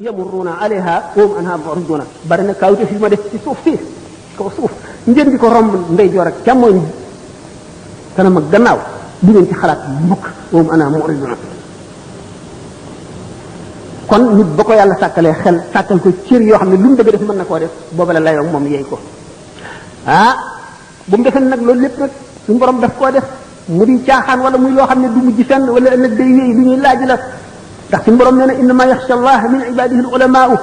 yamurruuna alayha wa hum anhaa mu'riduuna bari na kawte fi ma def ci suuf si kaw suuf ngeen di ko romb ndeyjoor ak càmmoñ kanam ak gannaaw du ngeen ci xalaat mukk wa hum anhaa mu'riduuna kon nit ba ko yàlla sàkkalee xel sàkkal ko cër yoo xam ne lu mu bëgg def mën na koo def booba la layoo moom yeey ko bu mu defee nag loolu lépp nag suñu borom daf koo def mu di caaxaan wala muy loo xam ne du mujj fenn wala ëllëg day wéy lu ñuy laaj la ndax suñu borom nee na innama yaxsha allah min ibadihi al ulamaau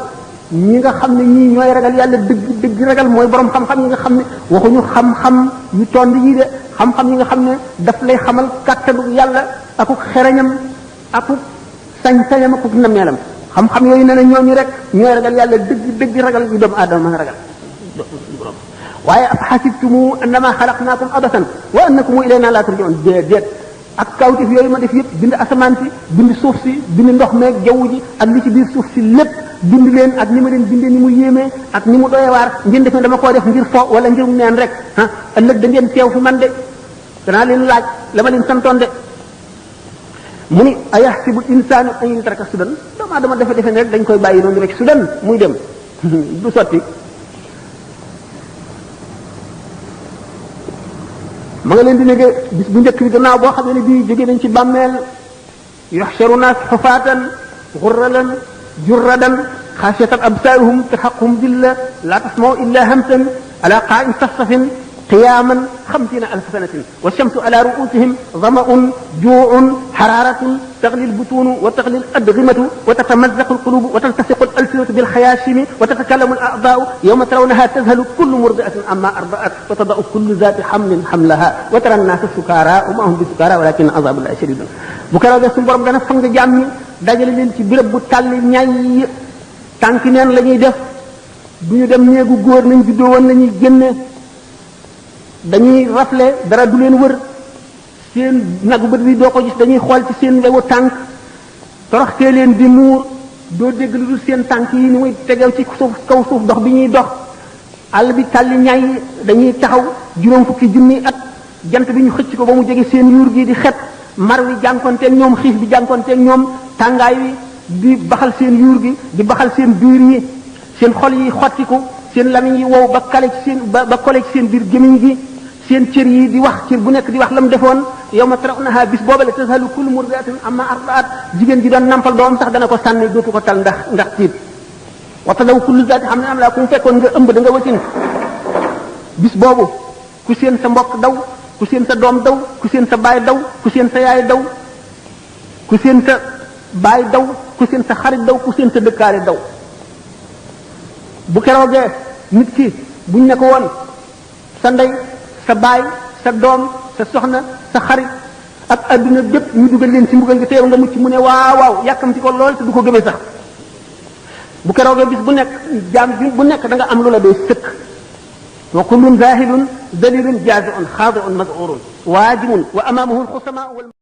ñi nga xam ne ñii ñooy ragal yàlla dëgg ragal mooy borom xam-xam yi nga xam ne waxuñu xam-xam yu tond yi de xam-xam yi nga xam ne daf lay xamal kàttanu yàlla akuk xereñam akuk sañ-sañam akuk nameelam xam-xam yooyu nee na ñooñu rek ñooy ragal yàlla dëgg ragal yu doomu aadama mën a ragal waaye xasibtumu annama xalaqnaakum abasan wa annakum ilayna la turjaun déedéet ak kawtif yooyu ma def yëpp bind asamaan si bind suuf si bind ndox meeg jaww ji ak li ci biir suuf si lépp bind leen ak ni ma leen bindee ni mu yéemee ak ni mu doyewaar ngeen def ne dama koo def ngir fo wala ngir neen rek ëllëg da ngeen teew fi man de danaa leen laaj la ma leen santoon de mu ni ayaxsibu insaanu an yutraka sudan doomu aadama defe ne rek dañ koy bàyyi noonu rek sudan muy dem du sotti ma nga leen di nekk bis bu njëkk bi gannaaw boo xam ne bii jóge nañ ci bàmmeel yuxsharu naas xufaatan xurralan jurradan xaasiyatan absaaruhum tarhaquhum dilla laa tasmau illa hamsan ala qaa'in safsafin qiyaaman 50,000 sanatin wa shamsu ala ru'usihim dhama'un juu'un hararatun taghli al-butun wa taghli al-adghimatu wa tatamazzaqu al-qulubu wa taltasiqu al-alsinatu bil-khayashimi wa tatakallamu al-a'dha'u yawma tarawnaha tadhhalu kullu murdi'atin amma arda'at wa tada'u kullu dhati hamlin hamlaha wa tara an-nasa sukara wa ma hum bisukara walakin 'adhabu Allahi shadidun bu keroogee suñu borom dana fang jaam ñi dajale leen ci béréb bu tàlli ñay tànki neen la ñuy def du ñu dem néegu góor nañ juddoo woon nañuy génne dañuy rafle dara du leen wër seen nagu bët bi doo ko gis dañuy xool ci seen wewu tànk toroxtee leen di muur doo dégg lu dul seen tànk yi ni muy tegew ci suuf kaw suuf dox bi ñuy dox àll bi tàlli ñay dañuy taxaw juróom fukki junni at jant bi ñu xëcc ko ba mu jege seen yuur gi di xet mar wi jànkonteeg ñoom xiif bi jànkonteeg ñoom tàngaay wi di baxal seen yuur gi di baxal seen biir yi seen xol yi xottiku seen lamiñ yi wow ba kale ci seen ba kole ci seen biir gémmiñ gi seen cër yi di wax cër bu nekk di wax la mu defoon yawma tarawnaha bis boobale tazhalu kullu murdi'atin amma arda'at jigéen ji doon nampal doom sax dana ko sànni dootu ko tal ndax tiit wa tadaw kullu zaati hamlin hamlaha ku mu fekkoon nga ëmb da nga wasin bis boobu ku seen sa mbokk daw ku seen sa doom daw ku seen sa baay daw ku seen sa yaay daw ku seen sa baay daw ku seen sa xarit daw ku seen sa dëkkaale daw bu keroogee nit ki buñ ne ko woon sa ndey sa baay sa doom sa soxna sa xarit ak adduna bépp ñu dugal leen ci mbugal nga teew nga mucc mu ne waaw yàkkamti ko lool te du ko gëmee sax bu keroogee bis bu nekk jaam bi bu nekk da nga am lu la doy sëkk wa kullun zahilun dalilun jazi'un xaadi'un maz'urun waajimun wa amaamahu alxusamaa